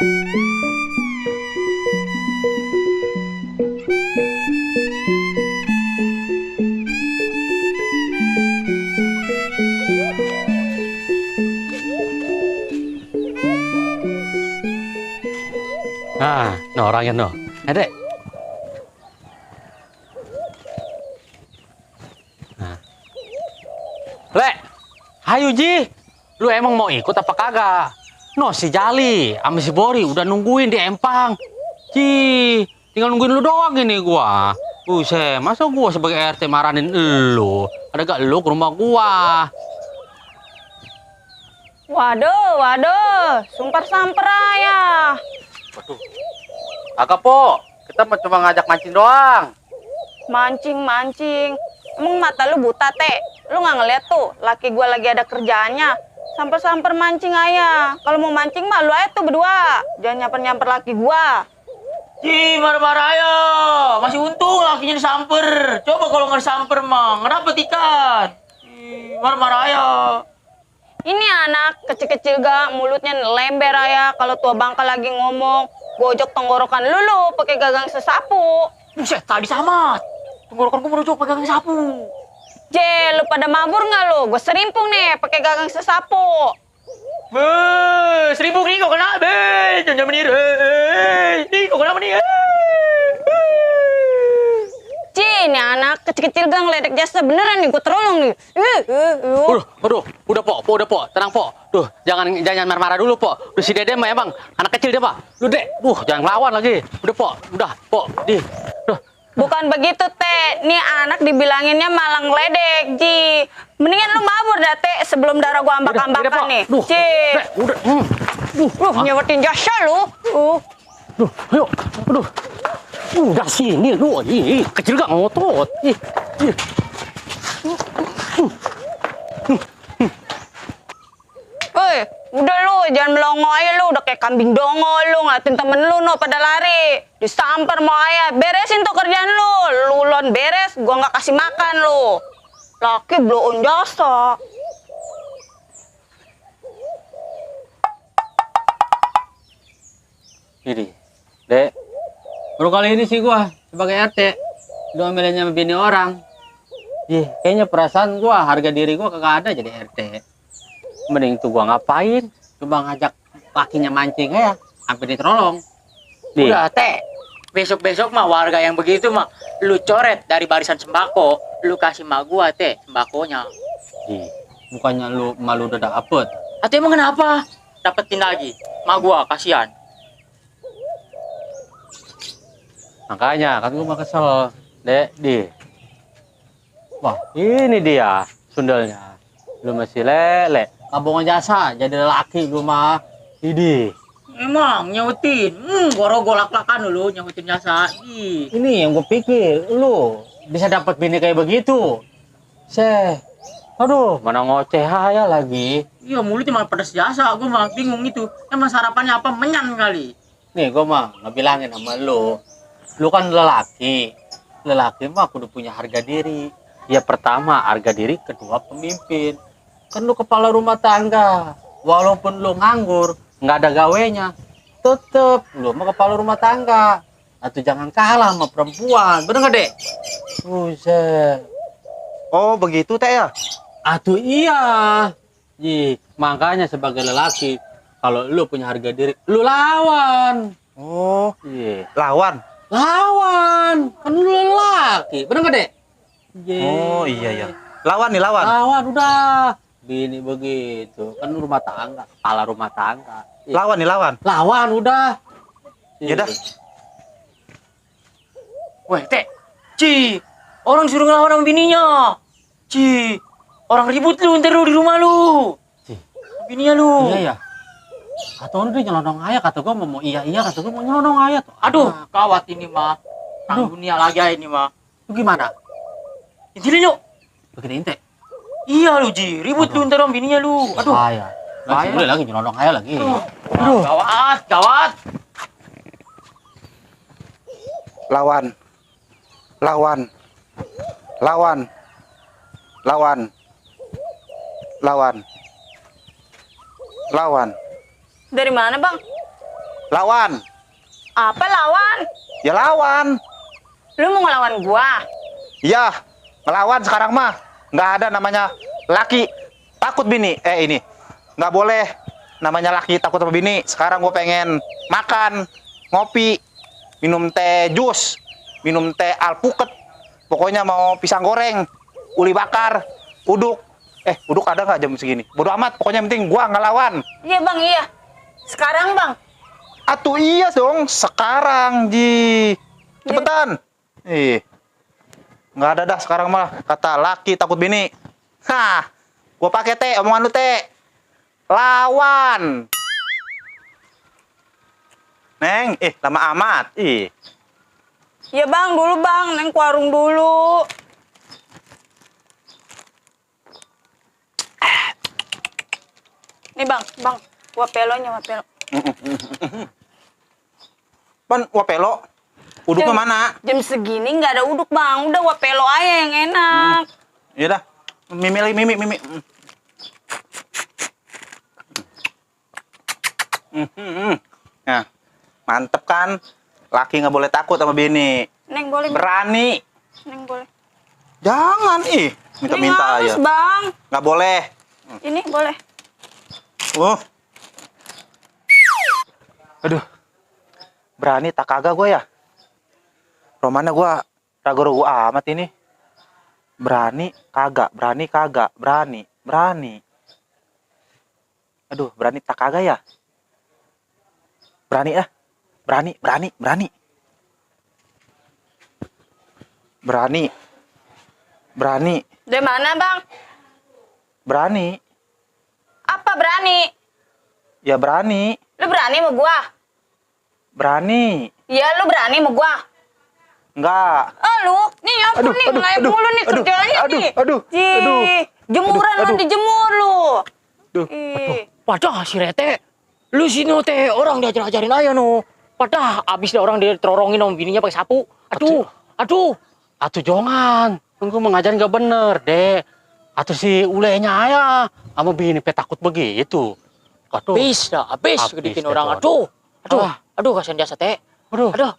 Nah, no orangnya no. Dek. Nah. Le, hayu Ji. Lu emang mau ikut apa kagak? No, si Jali sama si Bori udah nungguin di Empang. Ji, tinggal nungguin lu doang ini gua. Buset, masa gua sebagai RT maranin lu? Ada gak lu ke rumah gua? Waduh, sumpar-samper ya. Waduh. Agak po, kita cuma ngajak mancing doang. Mancing. Emang mata lu buta, Teh? Lu nggak ngeliat tuh, laki gua lagi ada kerjaannya. Samper-samper mancing aja. Kalau mau mancing mah lu aja tuh berdua. Jangan nyamper-nyamper laki gua. Ci, marah-marah ayo. Masih untung lakinya disamper. Coba kalau nggak disamper mah, ngedapet ikan. Marah-marah ayo. Ini anak kecil-kecil gak mulutnya lember aja. Kalau tua bangka lagi ngomong, gojok tenggorokan lu pakai gagang sesapu. Buset, tadi sama. Tenggorokan gue merujuk pakai gagang sapu. Lu pada mabur nggak lu? Gue serimpung nih pakai gagang sesapu. Seribu nih kok kena, jangan menir. Nih kok kenapa nih? Ini anak kecil-kecil gak ngeledek jasa beneran nih, gue terolong nih. Udah po, tenang po. Duh, jangan marah-marah dulu po. Duh, si Dede mah emang anak kecil dia pak. Lu Dek, jangan ngelawan lagi. Udah po, Duh. Bukan begitu, Teh. Nih anak dibilanginnya malah ngeledek, Ji. Mendingan lu mabur dah, Teh, sebelum darah gua ambak-ambakan nih. Ji. Nyewetin jasa lu. Ayo. Udah sini lu. Kecil gak ngotot. Woi, udah lu, jangan melongo aja lu. Udah kayak kambing dongo lu. Ngeliatin temen lu no pada lari. Disamper mau aja. Beresin tuh kerjaan lu. Lulon beres, gua nggak kasih makan lu. Laki blow on jasa. Ini, Dek. Baru kali ini sih gua sebagai RT diomelinnya sama bini orang. Kayaknya perasaan gua, harga diri gua kagak ada jadi RT. Mending tuh gua ngapain? Coba ngajak lakinya mancing ya, sampai diterolong. Udah, Teh. Besok-besok mah warga yang begitu mah lu coret dari barisan sembako, lu kasih mak gua, Teh, sembakonya. Bukannya lu malu udah dapet. Atau emang kenapa? Dapetin lagi. Mak gua kasihan. Makanya kan gua mah kesel, Dek, Wah, ini dia sundalnya. Lu masih lele. Tabungan jasa jadi lelaki lu mah. Emang nyautin. Goro golak-lakan lu nyautin jasa. Ini yang gue pikir, lu bisa dapat bini kayak begitu. Aduh, mana ngoceh aja lagi. Iya, mulutnya malah pedas jasa. Gua mah bingung itu. Emang sarapannya apa? Menyan kali. Nih, gue mah ngebilangin sama lu. Lu kan lelaki. Lelaki mah kudu punya harga diri. Ya pertama harga diri, kedua pemimpin. Kan lu kepala rumah tangga. Walaupun lu nganggur, nggak ada gawenya, tetep lu mah kepala rumah tangga. Atau jangan kalah sama perempuan. Bener nggak, Dek? Buset. Oh, begitu, Teh ya? Atuh iya. Makanya sebagai lelaki, kalau lu punya harga diri, lu lawan. Oh, lawan. Kan lu lelaki. Bener nggak, Dek? Oh, iya. Lawan nih, lawan. Lawan udah. Bini begitu. Kan rumah tangga, kepala rumah tangga. Lawan nih, lawan. Lawan udah. Ya dah. Weh, Teh. Orang suruh ngelawan sama bininya. Orang ribut lu ntar lu di rumah lu. Bininya lu. Iya ya. Atau udah nyelonong ayah, kata gua mau iya, kata gua mau nyelonong ayah tuh. Aduh, kawat ini mah. Tang dunia lagi ini mah. Lu gimana? Intilin yuk. Begini Teh. Iya lu, ribut lu ntar sama bininya lu. Aduh. Bahaya. Boleh lagi nyelonong ayah lagi. Aduh. Gawat. Lawan. Dari mana, Bang? Lawan. Apa lawan? Ya lawan. Lu mau ngelawan gua? Iya, ngelawan sekarang mah. Nggak ada namanya laki takut bini. Ini. Nggak boleh namanya laki takut sama bini. Sekarang gue pengen makan, ngopi, minum teh jus, minum teh alpukat. Pokoknya mau pisang goreng, uli bakar, uduk. Uduk ada nggak jam segini? Bodo amat, pokoknya yang penting gua ngelawan. Iya bang, iya. Sekarang bang. Atuh iya dong, sekarang Ji. Cepetan. Nggak ada dah sekarang mah kata laki takut bini. Hah, gua pakai teh, omongan lu teh. Lawan. Neng, lama amat. Iya bang, dulu bang. Neng ke warung dulu. Nih bang, gua pelonya, gua pelo. Pan, wapelo. Uduknya mana? Jam segini nggak ada uduk bang. Udah gua pelo aja yang enak. Iya dah. Mimi lagi, mimi. Nah, mantep kan? Laki nggak boleh takut sama bini. Neng boleh. Berani. Neng boleh. Jangan, minta-minta Ini aja. harus bang. Nggak boleh. Ini boleh. Aduh. Berani tak kagak gue ya? Romana gue ragu-ragu amat ini. Berani kagak. Aduh, berani tak kagak ya? Berani. Dari mana bang? Berani. Apa berani? Ya berani. Lu berani sama gua? Berani. Iya lu berani sama gua? Enggak. Lu, nih apa nih? Ngelayap mulu nih kerjanya nih. Aduh. Jemuran lu dijemur lu. Ih. Padahal si Rete, lu sini teh orang diajar-ajarin aja no. Padahal abis dia orang diterorongin sama bininya pakai sapu. Aduh. Atuh jangan. Tunggu mengajar nggak bener, Dek. Atuh si ulenya aya sama bini takut begitu. Habis Habis gedikin deh, orang. tuh. Aduh, kasihan dia teh. Aduh. Aduh,